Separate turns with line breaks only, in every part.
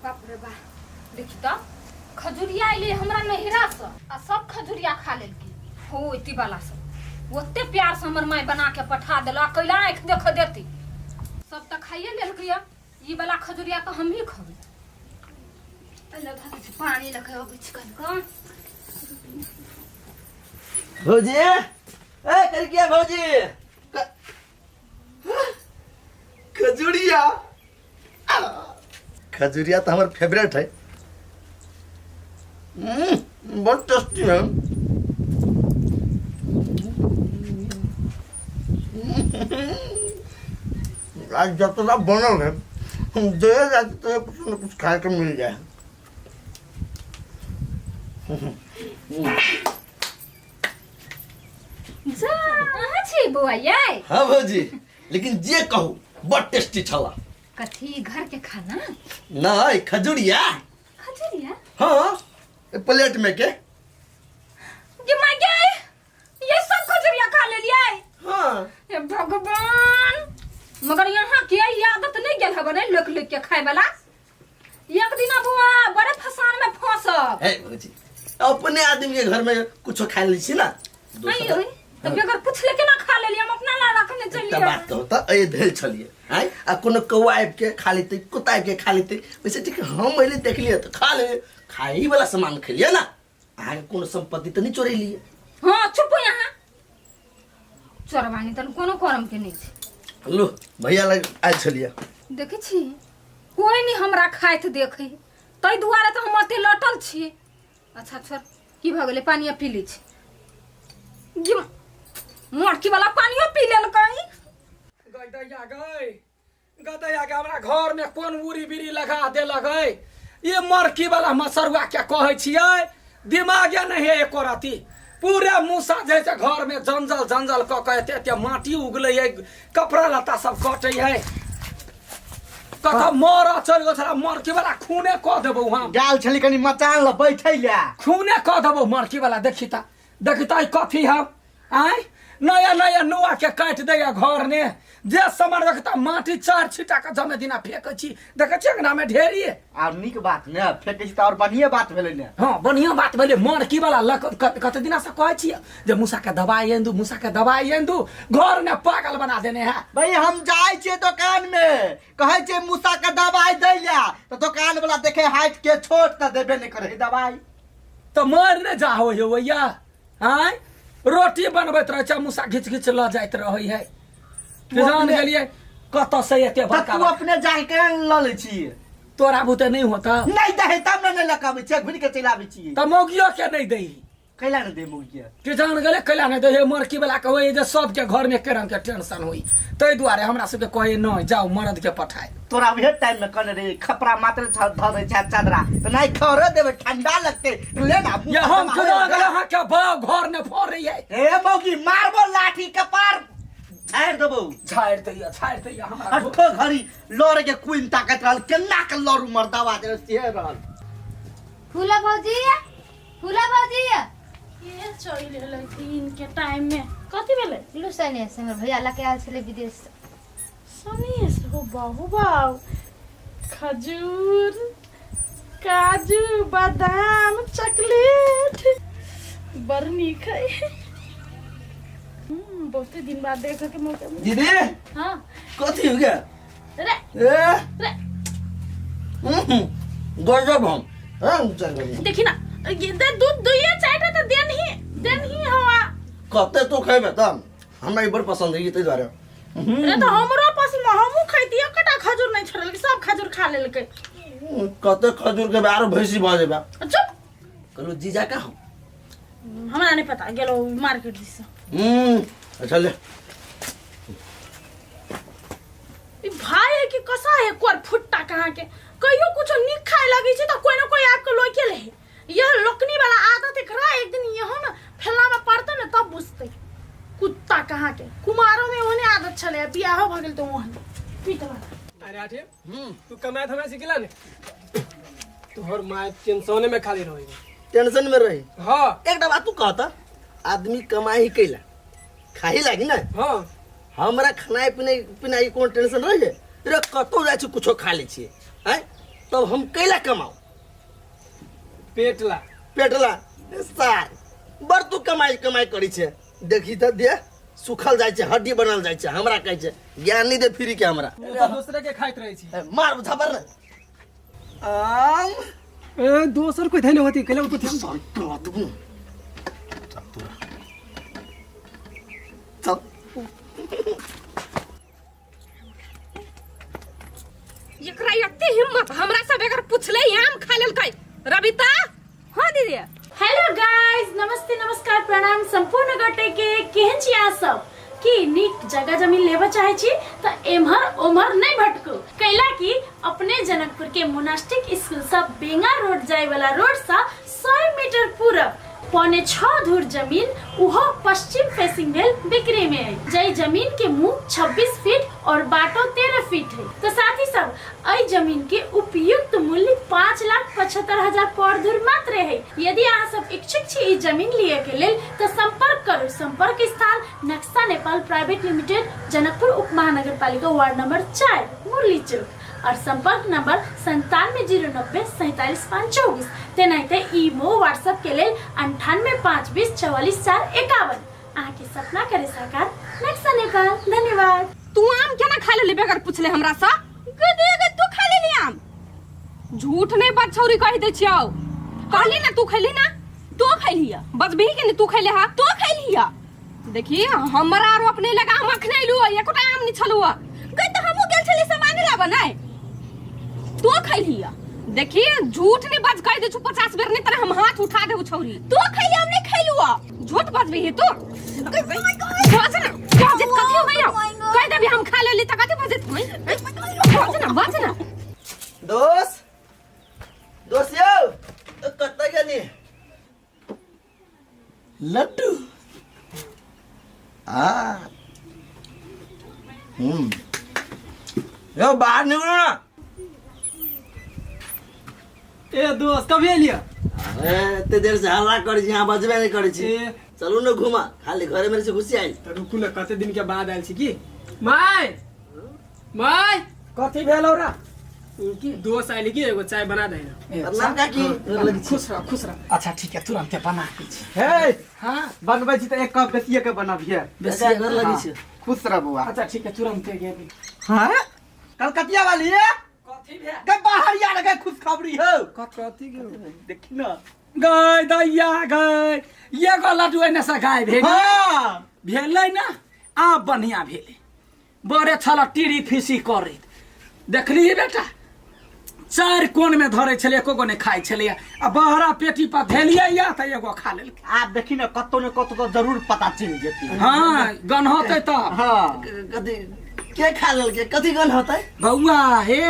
बाप रे बा, देखी तऽ खजुरिया एलै हमरा नैहरा से आ सब खजुरिया खा लेलकै। हो इति वाला सब ओते प्यार से हमर माय बना के पठा देलक, कैला आँखि देख देती। सब तऽ खाइए लेलकै या, ई वाला खजुरिया तऽ हमही खबै। पहिले धरै छी पानी लऽ के अबै छी कनिक।
भौजी, ए करिकिया भौजी, खजुरिया, खजुरिया तो हमार फेवरेट है। बहुत टेस्टी है। आज जितना बनल है हम दे जाते तो कुछ न कुछ खाए के मिल जाए।
जा कहाँ छी बौआ यै?
हाँ भौजी, लेकिन जे कहू बड़ टेस्टी छला।
कथी, घर के खाना?
नहीं, खजुरिया।
खजुरिया?
हाँ, ए प्लेट में के।
ये माय गे, ये सब खजुरिया खा लेलियै?
हाँ।
हे भगवान, मगर यहाँ के ई आदत नहीं गेल हबे ने लोक लोक के खाए वाला। एक दिन बौआ बड़े फसान में फंसब।
हे भौजी, अपने आदमी के घर में कुछो खा लै छी ना।
नहीं होई तो बगैर पूछले केना खा लेलियै? हम अपना ला रखने
एकटा
चलियै।
बात कहू तऽ, एहि भेल छलियै आँय, आ कोनो कौआ आबि के खा लेतै, कुत्ता आबि के खा लेतै, वैसे ठीक हम अयली देखलियै तऽ खा लेलियै। खाइ वाला सामान खेलियै ना, अहाँके कोनो संपत्ति तऽ नहि चोरेलियै।
हाँ चुप यहाँ, चोरबानी तन कोनो करम के नहीं छै।
लो भैया लग आयल छलियै।
देखै छी कोई नहीं हमरा खाइत देखै, ताहि दुआरे तऽ हम एते लटल छी। अच्छा छोड़, की भऽ गेलै, पानिए पी लै छी। गे मड़की वाला पानियो पी लेलकै।
गदैया गई, गदैया के हमरा घर में कोन उड़ी बीड़ी लगा देलक है ये मरकी वाला मसरुआ के कहै छियै, दिमागे नहीं है एको रति। पूरे मूसा जैसे घर में जंजल जंजल कऽ के एते एते माटी उगलै है, कपड़ा लत्ता सब कटै है। कतऽ मर चलि गेल छला मरकी वाला, खूने कऽ देबौ हम।
गाल छली कनी मचान ल बैठै ले।
खूने कऽ देबौ मरकी वाला। देखी तऽ, देखी तऽ ई कथी हम आँय, नया नया नुआ के काटि दैया घर ने, जे सामान रखता माटी चार छिटा के जमे दिना फेंकै छी, देखै छियै अंगना में ढेरी।
आर नीक बात ने फेंकै छी तऽ और बढ़िया बात भेलै ने।
हाँ बढ़िया बात भेलै। मरकी वाला लक कते दिना से कहै छियै जे मूसा के दवाई आनि दू, मूसा के दवाई आनि दू, घर ने पागल बना देने है।
भाई हम जाइ छियै दोकान में, कहै छियै मूसा के दवाई दै ले, तऽ दोकान वाला देखे हाइट के छोट तऽ देबे नहि करै दवाई।
तऽ मर ने जाहो यौ भैया, आँय रोटी बनबैत रहै छै मूसा घिच घिच लऽ जाइत रहै है।
तू
जान
अपने-
गेलियै कतऽ से एते
तऽ
बड़का
तू
बड़का।
अपने जाके केना लऽ लै छियै?
तोरा बुते नहि होता।
नहि दहे तब ने, नहि लऽ के आबै छियै, घुरि के चलि आबै छियै।
तऽ मौगियो के नहि दही।
कैला नहि दे मौगिया?
के जान गेलै कैला नहि दे। मरकी वाला के होय जे सबके घर में के रंग के टेंशन होई, ताहि दुआरे हमरा सबके कहे नहि जाउ मर्द के पठाय।
तोरा उहे टाइम में कहने रही खपरा मात्र धर दे छै चादरा, तऽ नहि खरो देबै ठंडा लगते, ले ना मुँह
ये हम
पर
खुदा
दबावे।
गेल अहाँ के बाप घर ने फड़ै है।
ए मौगी मारबो लाठी कपार झाड़ि देबौ।
झाड़ि दैया, झाड़ि दैया हमरा।
अठो घड़ी लड़े के कुइन ताकत रहल, केना के लड़ू मर्दावा दे से रहल।
फूला भौजी, फूला भौजी।
के चलि एलै दिन के टाइम में? कथी भेलै?
लू सने से हमर भैया लके आयल छलै विदेश से।
सनेस हो बाहु बाऊ, खजूर काजू बादाम चॉकलेट बड़ नीक है। बहुते दिन बाद देखे के मौका मिलल।
दीदी।
हाँ।
कथी हो गया?
रे।
ए?
रे।
गजब हम। हाँ, चल गई।
देखी ना, ये दे दूध दुइये चारिटा तो देन ही, देन ही हवा।
कते तो खेबे तब? हमरा ई बड़ पसंद है ताहि दुआरे।
रे तो हमरो पसंद, हमहूँ खैती, एकटा खजूर नहीं छोड़लकै, सब खजूर खा लेलकै।
कते खजूर के आरो भैंसी भऽ जेबे।
चुप।
कहलू जीजा का हो?
हमरा नहीं पता, गेलो मार्केट दिस।
अच्छा ले।
ई भाई है कि कसा है कोर फुट्टा कहाँ के, कहियो कुछो नीक खाए लगे छै त कोई न कोई आबि के लोके ले। यह लोकनी वाला आदत एकरा एक दिन यहो न फैला में पड़ते न तब बुझते कुत्ता कहाँ के। कुमारो में ओहने आदत छले, बियाहो भ गेल त ओहने पीट वाला।
अरे आठे, तू कमाए हमरा सिखला ने, तोहर माय टेंशने में खाली रही।
टेंशन में रही?
हाँ।
एकटा बात तू कहता, आदमी कमाई ही कैला खाही लागी ना?
हाँ।
हमरा खेनाइ पिनाइ पिनाइ कोनो टेंशन रहै छै रे? कतहु जाइ छी कुछो खा लै छियै। आँय, तब हम कैला कमाउ?
पेट ला।
पेट ला सार बड़ तू कमाई कमाई करै छै। देखी तऽ देह सुखल जाइ छै, हड्डी बनल जाइ छै। हमरा कहै छै ज्ञान नहि दे फ्री के हमरा।
तू तऽ दोसरे के खाइत रहै छी।
ए, मार झापर ने आम।
ए, दोसर कोई धैले होती कैला ऊपर ध्यान।
सॉरी, तोरा तू ने। चल तोरा। चल।
एकरा एते हिम्मत हमरा सब अगर पुछले आम खा लेलकै रबिता।
हाँ दीदी।
हेलो गाइस, नमस्ते, नमस्कार, प्रणाम संपूर्ण गोटे के। केहन छी अहाँ सब? की नीक जगह जमीन लेबऽ चाहे छी तऽ एम्हर ओम्हर नहि भटकू, कैला कि अपने जनकपुर के मोनास्टिक स्कूल से बेंगा रोड जाय वाला रोड से 100 मीटर पूरब 5.75 धूर जमीन उहो पश्चिम फेसिंग भेल बिक्री में है, जै जमीन के मुंह 26 फीट और बाटो 13 फीट है। तो साथ ही सब एहि जमीन के उपयुक्त मूल्य 5,75,000 पर धूर मात्र है। यदि अहाँ सब इच्छुक छी ई जमीन लिए के लेल तो संपर्क करू। संपर्क स्थान नक्शा नेपाल प्राइवेट लिमिटेड, जनकपुर उप महानगरपालिका, वार्ड नंबर 4, मुरली चौक और संपर्क नंबर 97 090 47 5 24। तेनाहिते ईमो व्हाट्सएप के लेल 98 5 20 44 4 51। अहाँके सपना करे साकार नक्शा नेपाल। धन्यवाद।
तू आम केना खा लेली बगैर पुछले हमरा सँ? गदे गदे तू खा लेली आम? झूठ नहीं बात छौरी कहि दै छियौ। कहली ना तू खैली ना?
तू खैली है।
बजबही के नहीं तू खैले हा?
तू खैली है।
देखी हमरा आरो अपने लगा हम अखने अइलू हँ, एकोटा आम नहीं छलू हँ।
गई तो हमहूँ गेल छली सामान लाबऽ नै।
तू खैली है। देखी झूठ नहीं बज कहि दै छु 50 बेर, नहीं तरह हम हाथ उठा देबू छौरी।
तू खैली, हम नहीं खैलू हँ।
झूठ बजबही तू? बज ना, बजत कथी हो गयो? कहि देबी हम खा लेली त कथी बजत होई? बज ना, बज ना।
दोस्त, दोस्त यौ, कतऽ गेली? लड्डू आ यौ बाहर निकलू ना।
ए दोस्त, कभी एलियै?
अरे एते देर से हल्ला करै छी, अहाँ बजबे नहि करै छी।
ए।
चलू ने घुमा, खाली घरे में से घुसी आयल।
तऽ रुकू ने, कते दिन के बाद आयल छी की। My my.
कथी भेल औरा?
की दोस्त आयल की, एगो चाय बना दे ना।
ए,
प्रणाम काकी।
खुश रह, खुश रह। अच्छा ठीक है, तुरंते बना दै छी।
हे
हाँ
बनबै छी तऽ एक कप बेसिए के बनबिहे।
बेसी घर लगी छै।
खुश रह बौआ।
अच्छा ठीक है, तुरंते गेली।
हाँ कलकतिया वाली है।
कथी भेल?
गए बाहर यार गए, खुशखबरी हो।
कथी के?
देखी ना।
गए दैया गए, एगो लड्डू एने से गाय भेल।
हाँ
भेलै ना, आब बढ़िया भेलै। बड़े छल टीरी फीसी करैत देखलियै बेटा, चारि कोन में धरे छलै, एको गो नहि खाइ छलैया, आ बहरा पेटी पर धेलियै या तऽ एगो खा लेलकै।
आब देखी ना, कतौ ने कतौ तऽ जरूर पता चलि जेतै।
हाँ गन्हतै तऽ।
हाँ।
कथी के खा लेलकै? कथी गन होतै?
बौआ हे,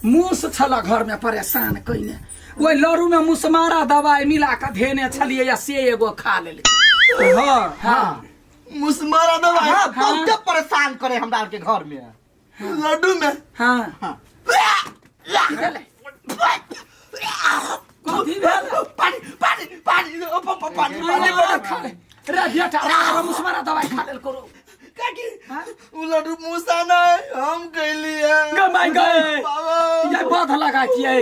मूस छल घर में परेशान कइने, ओहि लड़ू में मुसमारा दवाई मिला कऽ धेने छलियै या से एगो खा लेलकै।
हाँ
हाँ
मुसमारा दवाई?
हाँ, बहुते परेशान करे हमरा आर के घर में।
लड्डू में?
हाँ। की भेलै? कथी भेल?
पानी पानी पानी ओ, प- प- पानी पानी।
पानी खा ले रे बेटा, रे मुसमारा दवाई खा लेल करो।
काकी, उ लड्डू मूसा नहीं हम कैली है।
गए माय गए।
बाबा।
ये बध लगा किए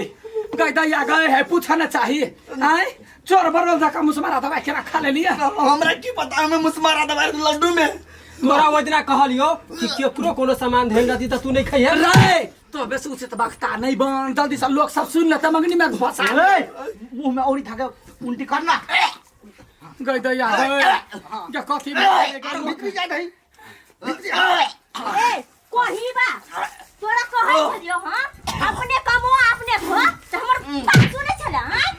गए दैया गए है, पूछना ना चाहिए। आय चोर बरल जका मुसमारा दवाई केना खा लेलिए?
हमरा की पता हमें मुसमारा दवाई लड्डू में।
तोरा ओहि दिना कहलियो कि केकरो कोनो सामान धेल रहती तऽ तू नहीं खइहे।
रे तो बेसी उचित वक्ता नहीं बन, जल्दी से लोग सब सुन लेते, मंगनी में घुसा।
ए, मुंह में औरी धागा उल्टी करना।
गई दैया गए, ये कथी में?
आरो भीतरी जा नहीं, भीतरी आ।
ए कही बा तोरा कहै छलियो हां, अपने कमो अपने खो, त हमर बात सुनै छला हां?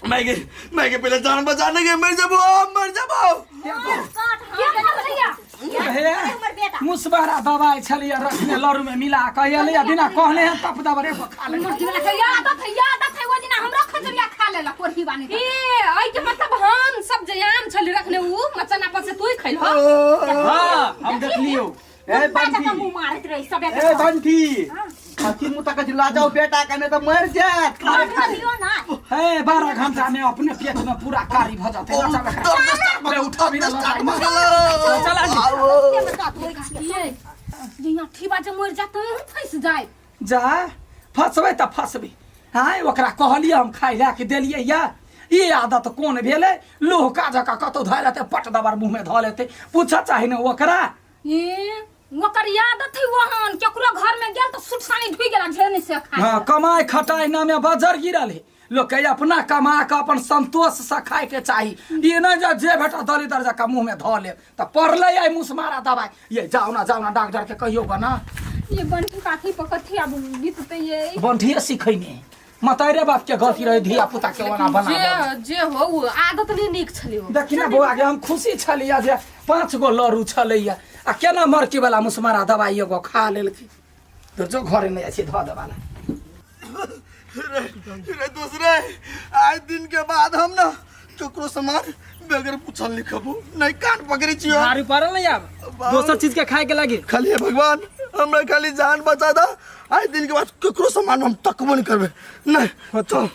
मैं के मैं के पहले जान बचाने के, मर जाबो, मर जाबो।
काट हां भैया।
हे
हमर बेटा
मुसबारा दवाई छलिए रखने लड़ू में मिला के एलिए, बिना कहने हम तप दबरे एगो खा ले।
मुर्गी वाला के आदत है, आदत है। ओ दिना हमरा खजरिया खा लेला कोढ़ी बानी। ए एहि के मतलब हम सब जे आम छली रखने उ मचना पर से तू ही खैल हो?
हाँ हम देखलियो।
ए
कुत्ता जकाँ
बंटी।
मुँह मारैत रही सब।
ए बंटी, अथी मुँह तक ला जाओ बेटा के, नहीं तो मर जात।
दियो ना।
हे 12 घंटा में अपने पेट में पूरा कारी भ जाते
ओ,
ना चल
दर्द स्टार्ट भऽ
ले
गेल,
उठा भी
दर्द
ना
स्टार्ट भऽ
चल
गेल।
चल आंटी।
आओ।
ये जे यहाँ ठीबा जे मरि जात हम फंस जाए
जा फसबै तऽ फसबै आँय ओकरा कहलियै हम खाय लए कि देलियै या ई आदत कोन भेलै लोहका जकाँ कतौ धऽ लेतै पट दबर मुँहमे धऽ लेतै पूछऽ चाही ने ओकरा
ये ओकर आदत है वहान केकरो घर में गेल तो सुट सानी ढुई गेला झेने से खाए
हाँ कमाइ खटाइ नामे बजर गिरल है लोक के अपना कमा कऽ अपन संतोष से खाय के चाही ई नहि जे जे भेटत दलिदर जकाँ मुँहमे धऽ लेब तऽ पड़लै आइ मुसमारा दबाइ ये जाउ ना जाउ ना डॉक्टर के कहियो गो ना
ये बंठी काठी पकथी अब बीतते ये
बंठिए सिखैने मतारे बाप के गलती रहे धिया पुता के ओना बना
जे जे हो उ आदत नहीं नीक छली हो
देखी ना बौआ के हम खुशी छलिया जे 5 गो लड़ू छलैया आ केना मरकी वाला मुसमारा दबाइ एगो खा लेलकै तो जो घरे नहि जाइ छी धऽ देबा ला
रे दूसरे आज दिन के बाद हम ना केकरो सामान बगैर पूछल नहीं खबू नहीं कान पकड़े छियो
भारी पड़ल नहीं आब दोसर चीज के खाए के लागी
खाली हे भगवान हमरा खाली जान बचा दा आज दिन के बाद केकरो सामान हम तकबो नहीं करबे नहीं चल।